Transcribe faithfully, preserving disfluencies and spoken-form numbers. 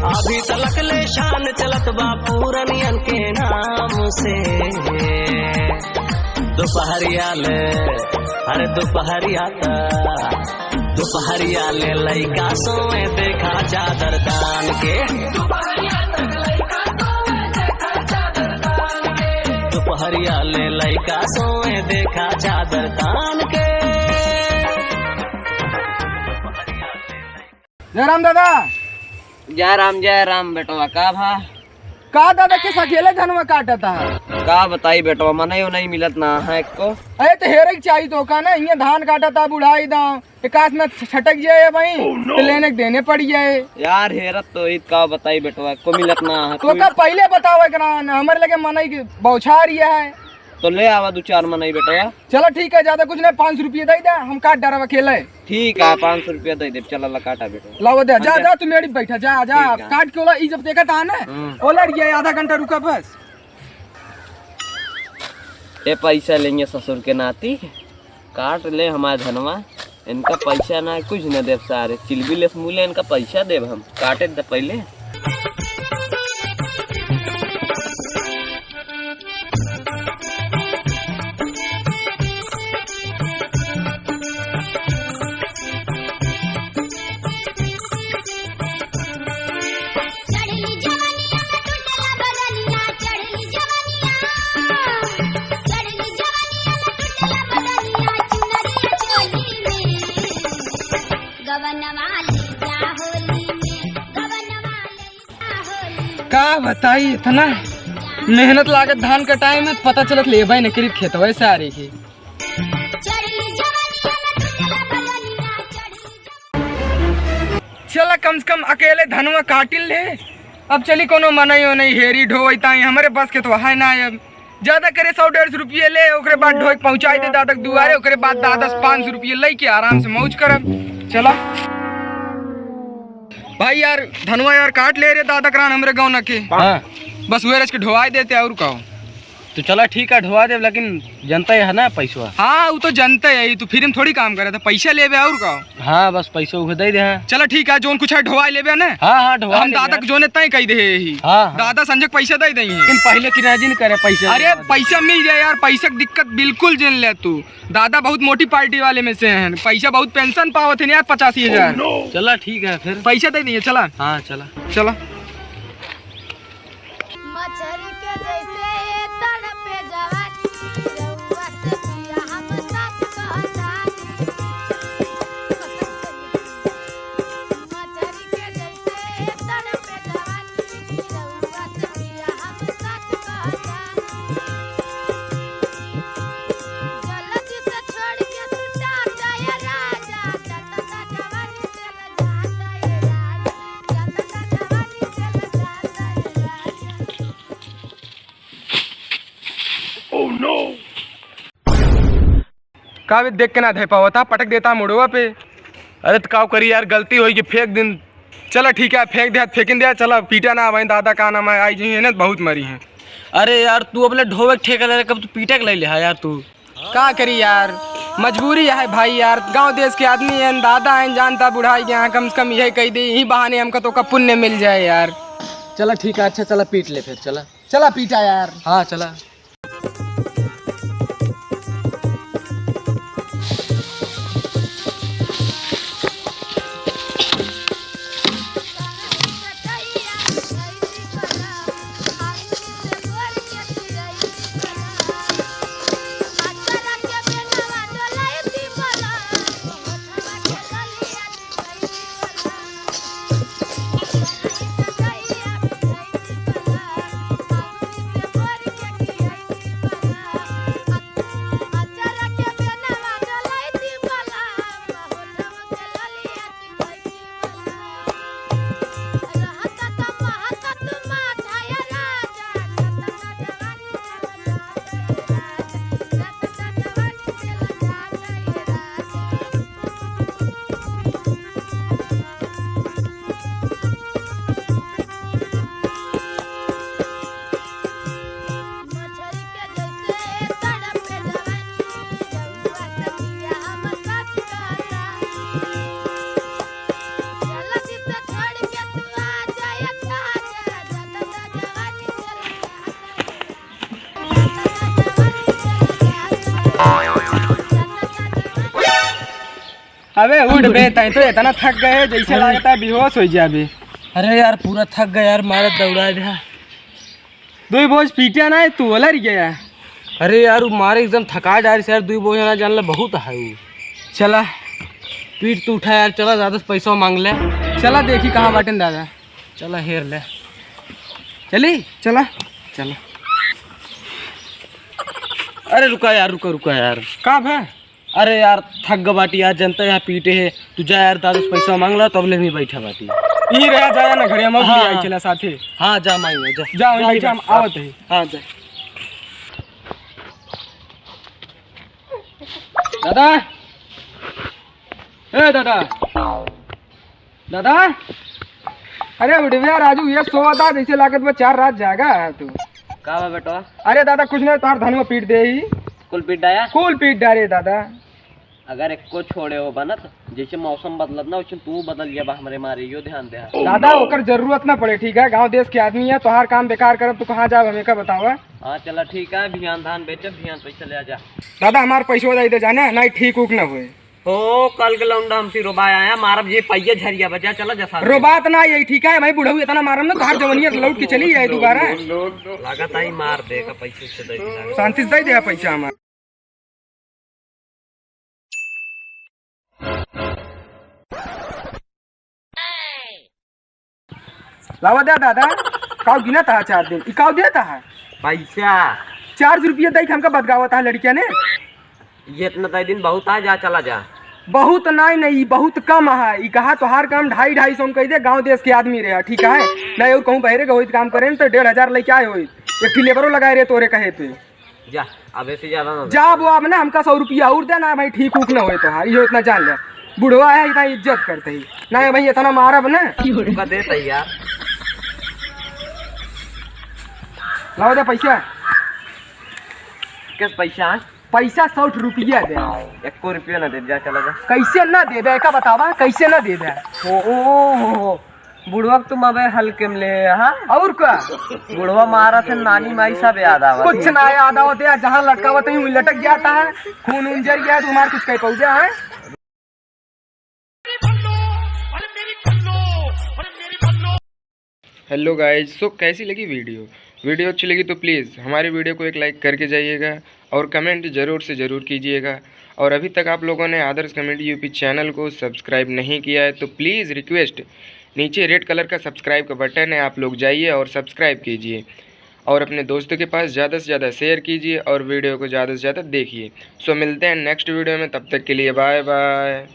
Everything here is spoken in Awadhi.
अभी तलक ले शान चलत बा पूरनियन के नाम से। दुपहरिया ले, अरे दुपहरिया त, दुपहरिया ले लइका सोए देखा चादर तान के। दुपहरिया ले लइका सोए देखा चादर तान के। जय राम दादा। जय राम, जय राम बेटवा, का भा? का दादा के अकेले धनवा काटत ह? का बताई बेटवा, मनई ओनई मिलत ना है एको। अरे तो हेरे के चाही तो का ना, इहाँ धान काटत ह, बुढ़ाई दा, एकास में छटक जाए भाई, तो लेने के देने पड़ जाए। यार हेरत तो इत का बताई बेटवा, एको मिलत ना है, तो कोई का पहिले बतावे के ना, हमरे लगे मनई के बौछार ये है। तो ले आवा दू चार मनई बेटवा। चला ठीक है, ज्यादा कुछ नहीं, पाँच सौ रुपये दे दे, हम काट डारब अकेले। ठीक है, पाँच सौ रुपया दे देब, चला ला काटा बेटवा। लावा दे, जा, जा, तू मेड़ी बैठा, जा, जा, ठीक है। काट के ओला, ई जब देखा था ना, हम्म। ओला ये आधा घंटा रुका बस। ए पैसा लेंगे ससुर के नाती, काट ले हमार धनवा, इनका पैसा ना, कुछ ना देब सारे, चिलबिल से मुले इनका पैसा देब हम, काटे दे पहिले। का बताई, इतना मेहनत लागत धान कटाए में, पता चलत लेबे न करित खेतवे सारे के। चला कम से कम अकेले धनवा काटिल ले। अब चली कोनो मनई ओनई हेरी ढोवई ताई, हमरे बस के तो है ना। अब ज्यादा करे सौ डेढ़ सौ रुपये ले, ओकरे बाद ढोई के पहुँचाई दे दादा के दुआरे, ओकरे बाद दादा से पाँच सौ रुपये लेके आराम से मौज करब। चला भाई यार, धनवा यार काट ले रे दादा करान हमरे गाँव ना के। हाँ। बस वह रच के ढोवाई देते और का। तो चला ठीक है, ढोवा देब, लेकिन जनता है ना पैसवा। हाँ, वो तो जनता है, तू फ्री में थोड़ी काम करे, तो पैसा लेबे और का। हाँ, बस पैसा उहे दे दे, हाँ। चला ठीक है, जोन कुछ है ढोवा लेबे ना। हाँ, हाँ, ढोवा हम लेबे दादा यार। के जोने तय कही दे ही। हाँ, हाँ। दादा संजय पैसा दे देंगे। लेकिन पहिले किराजी न करे पैसा। अरे पैसा मिल जाए यार, पैसा की दिक्कत बिल्कुल जेन ले तू। दादा बहुत मोटी पार्टी वाले में से हैं, पैसा बहुत पेंशन पावत है यार, पचासी हजार। चला ठीक है फिर। पैसा दे देंगे, चला। हाँ, चला। चला। मछरी के जैसे तड़पे जवानी, रउआ से पिया हम सच कहतानी। मछरी के जैसे तड़पे जवानी, रउआ से पिया हम सच कहतानी। जल्दी से छोड़ के सुता जाए राजा, जल्दी से जवानी चल जाता है राजा। का बे, देख के ना धे पावता, पटक देता मुड़वा पे। अरे तो का करी यार, गलती होई कि फेंक दिन। चला ठीक है, फेंक दे, फेंकिन दे, चला पीटा ना भाई, दादा का नाम है, आई जी है ना, बहुत मरी हैं। अरे यार, तू अपने ढोवे के ठेका ले, कब तू पीटे के ले ले, हाँ यार तू। का करी यार, मजबूरी है भाई यार, गांव देश के आदमी हैं, दादा हैं, जानता बुढ़ाई के यहाँ, कम से कम यही कही दे, यही बहाने हमका तो का पुण्य मिल जाए यार। चला ठीक है, अच्छा चला पीट ले फिर, चला। चला पीटा यार। हाँ चला। अबे उठ बे, तैं तो इतना थक गए जैसे लागता है बेहोश हो जाबे। अरे यार, पूरा थक गया यार, मारे दौड़ा दिया। दुई बोझ पीटे ना है, तू ओलर गया। अरे यार, वो मारे एकदम थका डारिस यार, दुई बोझ ना जान ले, बहुत है वो। चला। पीट तू उठा यार, चला, ज्यादा से पैसा मांग ले। चला देखी कहाँ बाटेन दादा। चला हेर ले। चली? चला। चला। अरे रुका यार, रुका, रुका यार। का भे? अरे यार, थक ग बाटी यार, जनता यहाँ पीटे है। तू जा यार, दादा से पैसा मांग ला, तब ले भी बैठा बाटी। ई रहा, जाया ना घरे, हम हाँ, आई हाँ। चला साथे। हाँ, जा मांग ले, जा। जा, हम जा, बैठा, जा। हम आवत है। हाँ, जा। दादा, ए दादा, दादा, अरे उठ भे राजू, ये सोवा था, जैसे लागत बा चार रात जागा है तू। का बा बेटवा? अरे दादा, कुछ नहीं, तार धनवा पीट दे ही। कुल पीट डाया? कुल पीट डारे दादा। अगर एको छोड़े हो बनत, जैसे मौसम बदलत ना, वैसे तू बदल जाबा हमरे मारे, यो ध्यान दे। दादा, ओकर जरूरत ना पड़े, ठीक है? गांव देश के आदमी है, तोहार काम बेकार करब, तू कहाँ जाब, हमें का बतावा? हाँ, चला ठीक है, भियान धान बेचब, भियान पैसा ले आ जा। दादा, हमार पैसवा दे दे जाने, नहीं ठीक उक ना होए। हो, कल के लौंडा हमसे रोबाया है, मारब ये पहिया झरिया बजा, चला जा साथ में। रोबात ना यही, ठीक है? भाई बुढ़ऊ इतना मारम ना, तोहार जवनिया लौट के चली जाए दोबारा। लागत आई मार दे का पैसे से दे दिला। शांति से दे दे पैसा हमार। लावा दे दादा, काऊ गिनत है चार दिन, ई काऊ देत है? पैसा। चार सौ रुपया दे के हमका बदगावत है लड़किया ने। ये इतना दे दिन बहुत है, जा चला जा। बहुत नहीं, नहीं, ई बहुत कम है। ई कहा तोहार काम ढाई, ढाई सौ में कह दे, गांव देश के आदमी रहे, ठीक है? नहीं और कहूँ बहरे के होइत काम करे न, तो डेढ़ हजार लेके आए होइत। एक ठी लेबरो लगाए रहे तोरे कहे पे। जा, अब ऐसे ज्यादा ना दे। जा वो, अब ना हमका सौ रुपया और दे ना भाई, ठीक उक ना होए तोहार, ये इतना जान ले। बुढ़वा है, इतना इज्जत करते ही। नहीं भाई, इतना मारब ना। तुमका देत है यार। लाओ दे पैसा। किस पैसा है? पैसा सौ रुपया दे। एको रुपया ना दे, जा चला जा। कैसे ना दे दे, का बतावा, कैसे ना दे दे? ओ, ओ, ओ, ओ, बुढ़वा के तुम अबे हल्के में ले, हाँ? और का? बुढ़वा मारा थे, नानी माई सब याद आवत कुछ है। ना याद आवत है, जहाँ लटकावत है, वहीं लटक जाता है, खून उन जर गया, तुम्हार कुछ कह पौजा है? Hello guys, so कैसी लगी वीडियो? वीडियो अच्छी लगी तो प्लीज़ हमारी वीडियो को एक लाइक करके जाइएगा और कमेंट ज़रूर से ज़रूर कीजिएगा। और अभी तक आप लोगों ने आदर्श कॉमेडी यूपी चैनल को सब्सक्राइब नहीं किया है तो प्लीज़ रिक्वेस्ट, नीचे रेड कलर का सब्सक्राइब का बटन है, आप लोग जाइए और सब्सक्राइब कीजिए और अपने दोस्तों के पास ज़्यादा से ज़्यादा शेयर कीजिए और वीडियो को ज़्यादा से ज़्यादा देखिए। सो मिलते हैं नेक्स्ट वीडियो में, तब तक के लिए बाय बाय।